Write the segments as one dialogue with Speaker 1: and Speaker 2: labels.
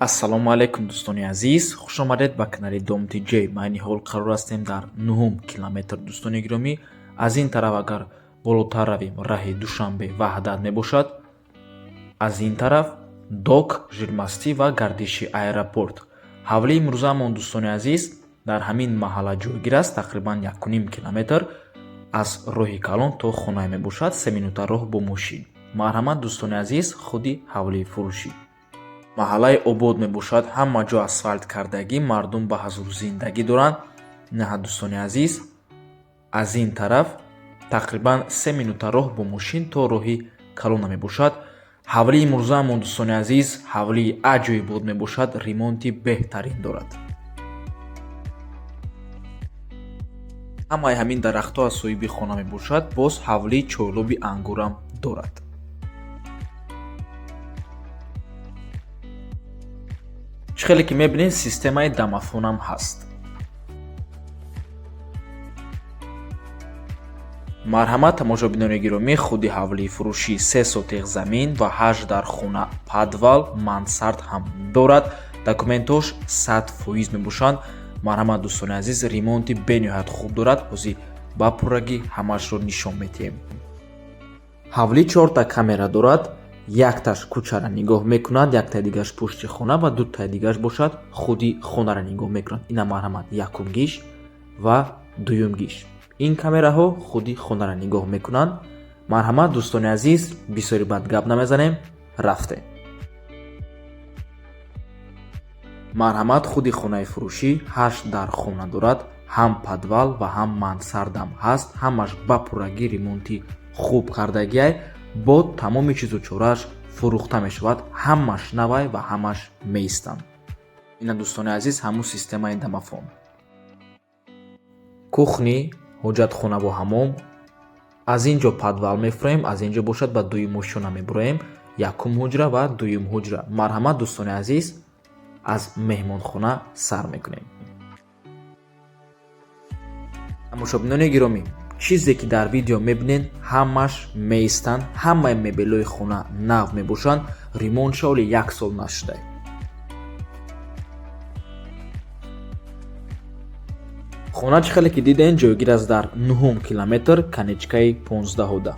Speaker 1: Ассалому алайкум, дӯстони азиз, хушомадед ба канали Дом ТҷМа айни ҳол қарор ҳастем дар нуҳум километр. Дӯстони гиромӣ, аз ин тараф агар болотар равем, раҳи Душанбе Ваҳдат мебошад, аз ин тараф Док, Жилмастӣ ва гардиши аэропорт. Ҳавлии имрӯзаамон, дӯстони азиз, дар ҳамин маҳалла ҷойгир аст. Тақрибан 1,5 километр аз роҳи калон то хонае мебошад, 3 минута роҳ бо мошин. Марҳамат, дӯстони азиз, худи ҳавлии фурӯшӣ. Маҳаллаи обод мебошад, ҳама ҷо асфалт кардагӣ, мардум ба ҳузур зиндагӣ доранд. Наҳа, дӯстони азиз, аз ин тараф тақрибан 3 минута роҳ бо мошин то роҳи калона мебошад. Ҳавлии имрӯзаамон, дӯстони азиз, ҳавлии аҷоибот мебошад, ремонти беҳтарин дорад. Ҳамаи ҳамин дарахтҳо аз соҳиби хона мебошад. Боз ҳавлӣ чойлоби ангурам дорад. Чӣ хеле ки мебинед, системаи домофонам ҳаст. Марҳамат, тамошобинони гиромӣ, худи ҳавлии фурӯшӣ 3 сотих замин ва ҳашт дар хона, подвал, мансард ҳам дорад. Документош 100% мебошанд. Марҳамат, дӯстони азиз, ремонти бениҳоят хуб дорад. Ҳозир ба пуррагӣ ҳамаашро нишон медиҳем. Ҳавлӣ чорта камера дорад: якташ кӯчара нигоҳ мекунад, яктаи дигараш пушти хона ва дутаи дигараш бошад, худи хонаро нигоҳ мекунад. Ина, марҳамат, якум гиш ва дуюм гиш, ин камераҳо худи хонаро нигоҳ мекунанд. Марҳамат, дӯстони азиз, бисёри бад гап намезанем, рафтем. Марҳамат, худи хонаи фурӯшӣ ҳашт дар хона дорад, ҳам подвал ва ҳам мансардам ҳаст. Ҳамаш ба пуррагӣ ремонти хуб кардагиай, бо тамоми чизу чорааш фурӯхта мешавад. Ҳамаш навай ва ҳамаш меистанд. Ина, дӯстони азиз, ҳамун системаи домофон. Кухни, ҳоҷатхонаву ҳамом. Аз ин ҷо подвал мефуроем, аз ин ҷо бошад, ба дуюм ошёна мебуроем. Якум ҳуҷра ва дуюм ҳуҷра. Марҳамат, дӯстони азиз, аз меҳмонхона сар мекунем. Тамошобинони гиромӣ, чизе ки дар видео мебинед, ҳамаш меистанд. Ҳамаи мебелҳои хона нав мебошанд, ремонтша ҳоли як сол нашуда. Хона, чӣ хеле ки дидем, ҷойгир аст дар нуҳум километр, конечкаи понздаҳуда.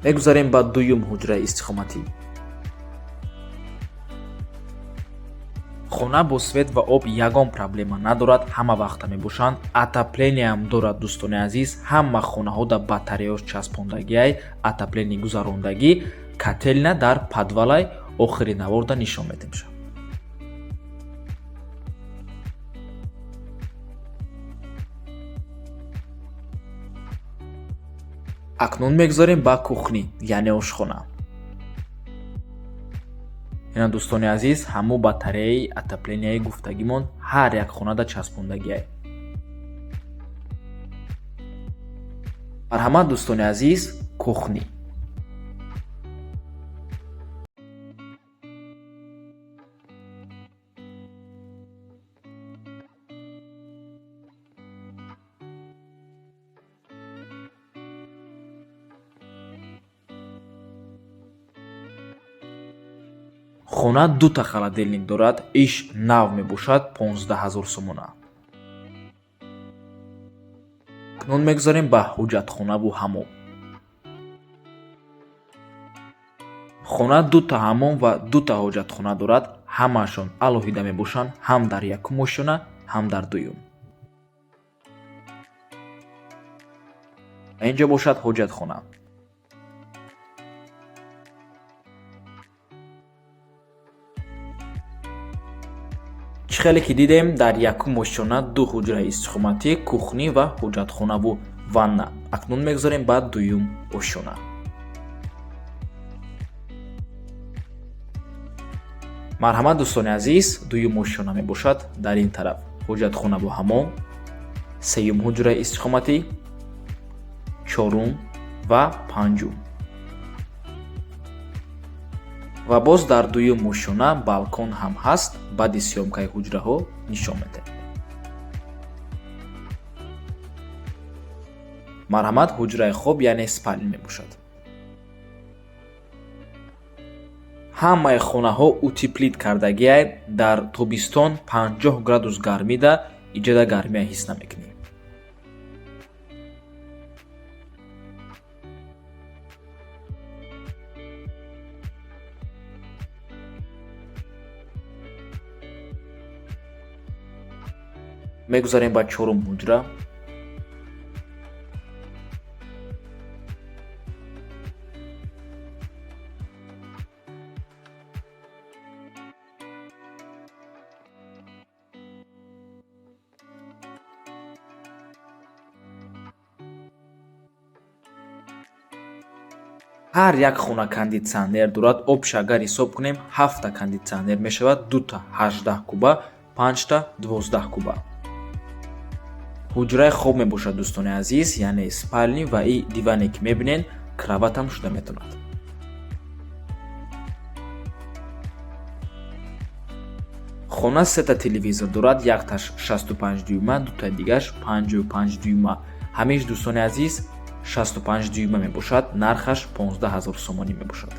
Speaker 1: Мегузарем ба дуюм ҳуҷраи истиқоматӣ. Хона бо свет ва об ягон проблема надорад, ҳама вақта мебошанд. Отоплениям дорад, дӯстони азиз. Ҳама хонаҳо дар батареяш часпондагиай, отопление гузарондагӣ. Котельная дар подвалай, охири наворда нишон медиҳем. Акнун мегузарем ба кухни, яъне ошхона. Ина, дӯстони азиз, ҳамун батареяи отопленияи гуфтагимон ҳар як хонада часпондагиай. Марҳамат, дӯстони азиз, кухни. Хона дута холодильник дорад, иш нав мебошад, 15 000 сомона. Акнун мегузарем ба ҳоҷатхонаву ҳамом. Хона дута ҳамом ва дута ҳоҷатхона дорад. Ҳамаашон алоҳида мебошанд, ҳам дар якум ошёна, ҳам дар дуюм. Инҷо бошад ҳоҷатхона. Чӣ хеле ки дидем, дар якум ошёна ду ҳуҷраи истиқоматӣ, кухни ва ҳоҷатхонаву ванна. Акнун мегузарем ба дуюм ошёна. Марҳамат, дӯстони азиз, дуюм ошёна мебошад. Дар ин тараф ҳоҷатхонаву ҳамом, сеюм ҳуҷраи истиқоматӣ, чорум ва панҷум. Ва боз дар дуюм ошёна балкон ҳам ҳаст. Баъди съёмкаи ҳуҷраҳо нишон медиҳем. Марҳамат, ҳуҷраи хоб, яъне спальня мебошад. Ҳамаи хонаҳо утеплить кардагиай. Дар тобистон 50 градус гармида иҷода гармия ҳис намекунӣ. Мегузарем ба чорум ҳуҷра. Ҳар як хона кондитсионер дорад. Общий агар ҳисоб кунем, ҳафта кондитсионер мешавад: дута 18 куба, панҷта 12 куба. Ҳуҷраи хоб мебошад, дӯстони азиз, яъне спальня, ва и диване, ки мебинед, кроватам шуда метавонад. Хона сета телевизор дорад: якташ 65 дюйма, дутаи дигаш 55 дюйма. Ҳамиш, дӯстони азиз, 65 дюйма мебошад. Нархаш 15 ҳазор сомонӣ мебошад.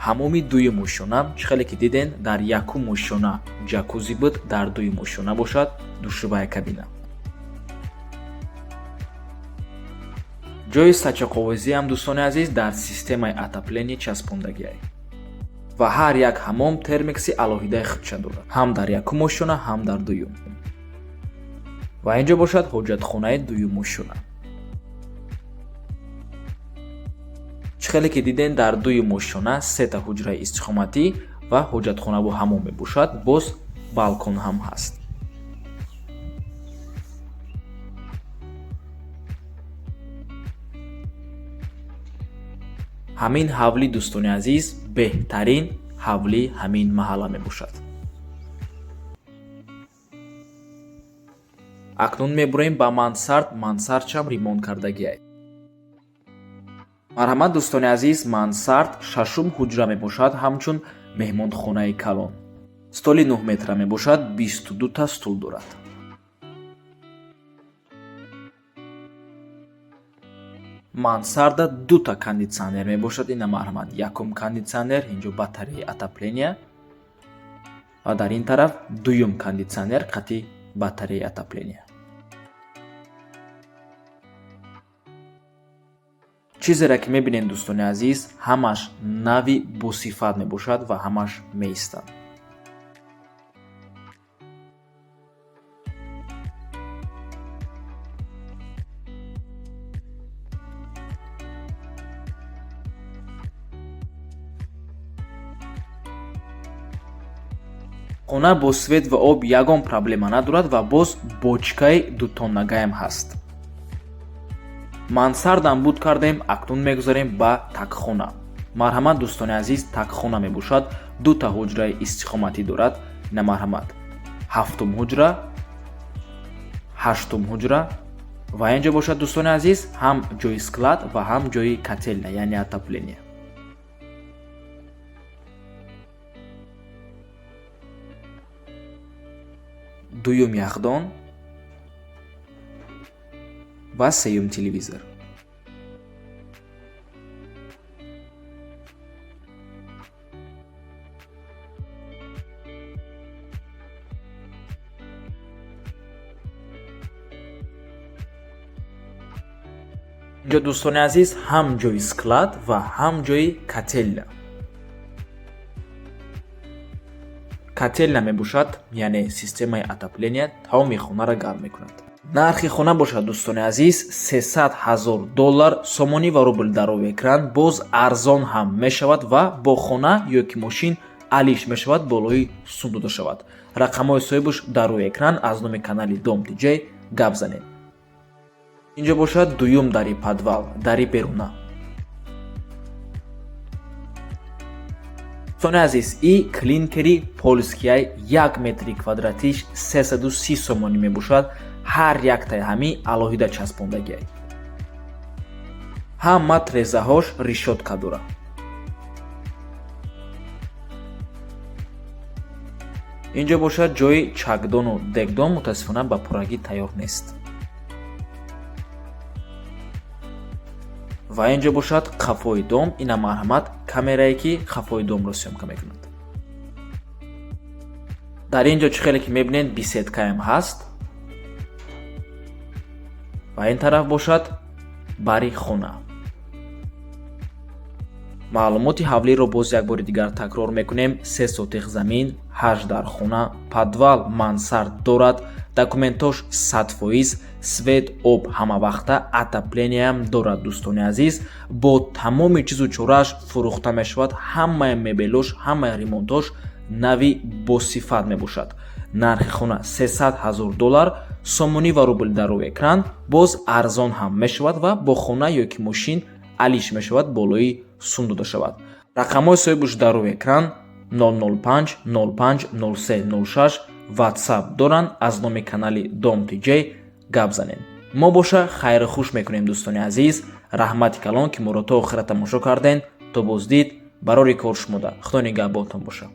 Speaker 1: Ҳамоми дуюм ошёна. Чӣ хеле ки диден, дар якум ошёна ҷакузи буд, дар дуюм ошёна бошад душевая кабина. Ҷои сачоқовозиам, дӯстони азиз, дар системаи отопление часпондагиай ва ҳар як ҳамом термекси алоҳидаи худша дорад, ҳам дар якум ошёна, ҳам дар дуюм. Ва инҷо бошад ҳоҷатхонаи дуюм ошёна. Чӣ хеле ки диден, дар дуюм ошёна сета ҳуҷраи истиқоматӣ ва ҳоҷатхонаву ҳамом мебошад, боз балкон ҳам ҳаст. Ҳамин ҳавлӣ, дӯстони азиз, беҳтарин ҳавлии ҳамин маҳалла мебошад. Акнун мебурем ба мансард. Мансардшам ремонт кардагиай. Марҳамат, дӯстони азиз, мансард шашум ҳуҷра мебошад, ҳамчун меҳмонхонаи калон. Столи 9 метра мебошад, 22 та стул дорад. Мансарда дута кондитсионер мебошад. Ина, марҳамат, якум кондитсионер, инҷо батареяи отопления, ва дар ин тараф дуюм кондитсионер қати батареяи отопления. Чизере ки мебинед, дӯстони азиз, ҳамаш нави босифат мебошад ва ҳамаш меистад. Хона бо свет ва об ягон проблема надорад ва боз бочкаи дутоннагаям ҳаст. Мансардам буд кардем, акнун мегузарем ба такхона. Марҳамат, дӯстони азиз, такхона мебошад, дута ҳуҷраи истиқоматӣ дорад. Ина, марҳамат, ҳафтум ҳуҷра, ҳаштум ҳуҷра, ва инҷо бошад, дӯстони азиз, ҳам ҷои склад ва ҳам ҷои котельная, яъне отопление. Дуюм яхдон ва сеюм телевизор. Инҷо, дӯстони азиз, ҳам ҷои склад ва ҳам ҷои котельная. Котельная мебошад, яъне системаи отопления тамоми хонаро гарм мекунад. Нархи хона бошад, дӯстони азиз, 300 ҳазор доллар, сомонӣ ва рубл дар рӯи экран. Боз арзон ҳам мешавад ва бо хона ё ки мошин алиш мешавад, болои сум дода шавад. Рақамҳои соҳибаш дар рӯи экран. Аз номи канали Дом Диҷей гап занед. Инҷо бошад дуюм дари подвал, дари беруна. Дӯстони азиз, и клинкери польскияй, як метри квадратиш 330 сомонӣ мебошад. Ҳар яктаи ҳамӣ алоҳида часпондагиай. Ҳама трезаҳош решётка дорад. Инҷо бошад ҷои чакдону дегдон, мутаассифона, ба пуррагӣ тайёр нест. Ва ин ҷо бошад қафои дом. Ина, марҳамат, камерае, ки қафои домро съёмка мекунад. Дар ин ҷо, чӣ хеле ки мебинед, беседкаам ҳаст. Ва ин тараф бошад бари хона. Маълумоти ҳавлиро боз як бори дигар такрор мекунем: 3 сотих замин, ҳашт дар хона, подвал, мансард дорад, документош 100%, свет, об ҳамавақта, отоплениям дорад. Дӯстони азиз, бо тамоми чизу чорааш фурӯхта мешавад. Ҳамаи мебелош, ҳамаи ремонтош нави босифат мебошад. Нархи хона 300 ҳазор доллар, сомонӣ ва рубл дар рӯи экран. Боз арзон ҳам мешавад ва бо хона ё ки мошин алиш мешавад, болои сум дода шавад. Рақамҳои соҳибуш дар рӯи экран: 005 05 03 06, WhatsApp доранд. Аз номи канали Дом ТЖ гап занем. Мо боша хайру хуш мекунем. Дӯстони азиз, раҳмати калон, ки моро то охира тамошо карден. То боздид, барори кор шумода, Худо нигаҳбонтон боша.